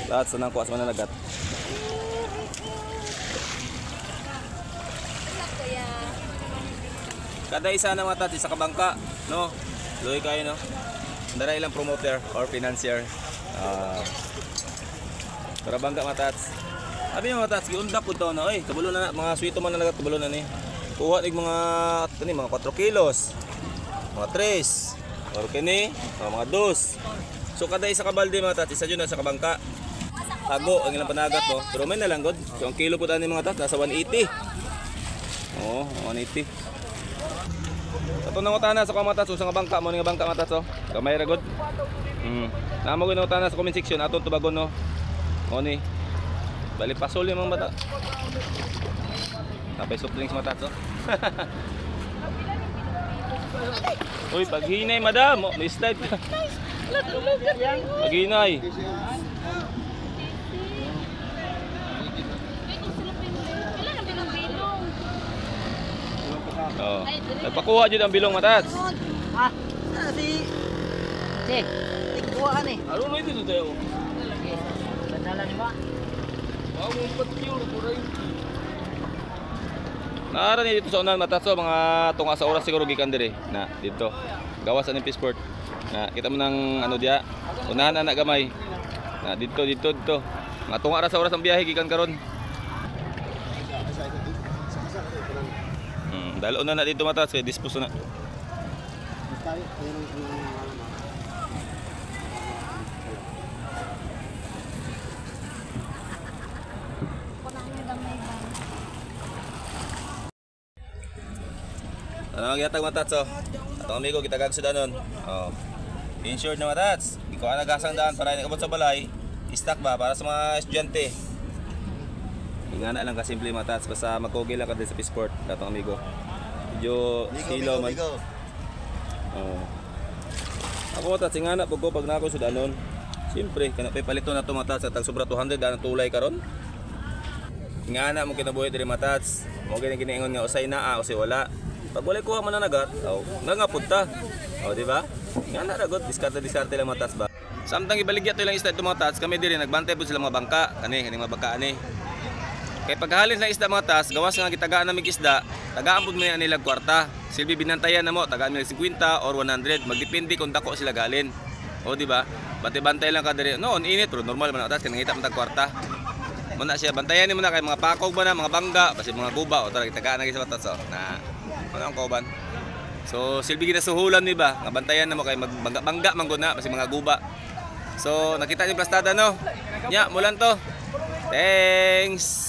Lahat sa nang kuha sa mananagat. Kada isa na mga tats, isa ka bangka, no? Luhi kayo, no? Dara ilang promoter or financier. Para bangka mga tats. Abi mga tats, giundak pud to na oy. Kabalo na na mga swito man na kabalo na ni. Kuha nig mga kani mga 4 kilos. Mga 3. Or kini, mga 2. So kada isa ka balde mga tats, isa jud na sa kabangka. Hago ang ilang panagat no. Pero may na lang god. So ang kilo pud ani mga tats nasa 180. Oo, 180. Ato nang utana sa mga tats, usa nga bangka mo ni nga bangka mga tats oh. Gamay ra god. Namo gyud utana sa comment section atong tubagon no. Mo ni. Bali pasol yung mga bata. Napay soft drinks mga tats oh. Uy, paghinay madam, oh, may slide ka. Paghinay. Oh. Nagpakuha jud ang bilong matats. Ah, si Che. Tigkuha ni. Aron no dito tayo. Dala ni ba? Wow, mo. Naara ni dito sa unan matats oh, mga tunga sa oras siguro gikan dire. Na dito. Gawas ani Peaceport. Na kita mo nang ano diya. Unahan na gamay. Na dito dito dito. Mga tunga ra sa oras ang biyahe gikan karon. Dahil una na dito matats kay dispose na. Ano ang gihatag matats oh? Atong amigo gitagag sudanon. Oh. Insured na matats. Ikaw ang nagasang daan para inabot sa balay. Stock ba para sa mga estudyante. Ingana lang ka simple matats basta magkugil lang ka din sa Peaceport atong amigo. Medyo silo man. Oh. Ako matats ingana pug ko pag nako sudanon. Siyempre kana pay palito na to matats at sobra 200 daan ang tulay karon. Ingana mo kinabuhi diri matats. Mo gani giniingon nga usay naa usay wala. Pag walay kuha man na nagat, oh, nangapod ta. Oh, di ba? Nga na ragot, diskarte-diskarte lang mga tats ba. Samtang ibaligya to ilang isda ito mga tats, kami diri nagbantay pud sila mga bangka, kani kaning mga bangka ani. Kay paghalin sa isda mga tats, gawas nga gitagaan namig isda, tagaan pud man nila kwarta. Silbi binantayan namo, tagaan nila 50 or 100, magdepende kung dako sila galin. Oh, di ba? Bantay-bantay lang ka diri. Noon init pero normal man tats kay nangita man tag kwarta. Muna siya bantayan nimo na kay mga pakog ba na, mga bangga, basi mga guba o tara gitagaan na gyud sa tats oh. Na ano ang kauban? So silbi ginasuhulan ni ba? Nga bantayan na mo kay magbangga-bangga man gud na basi mga guba. So nakita niyo plastada no? Nya, mulan to. Thanks.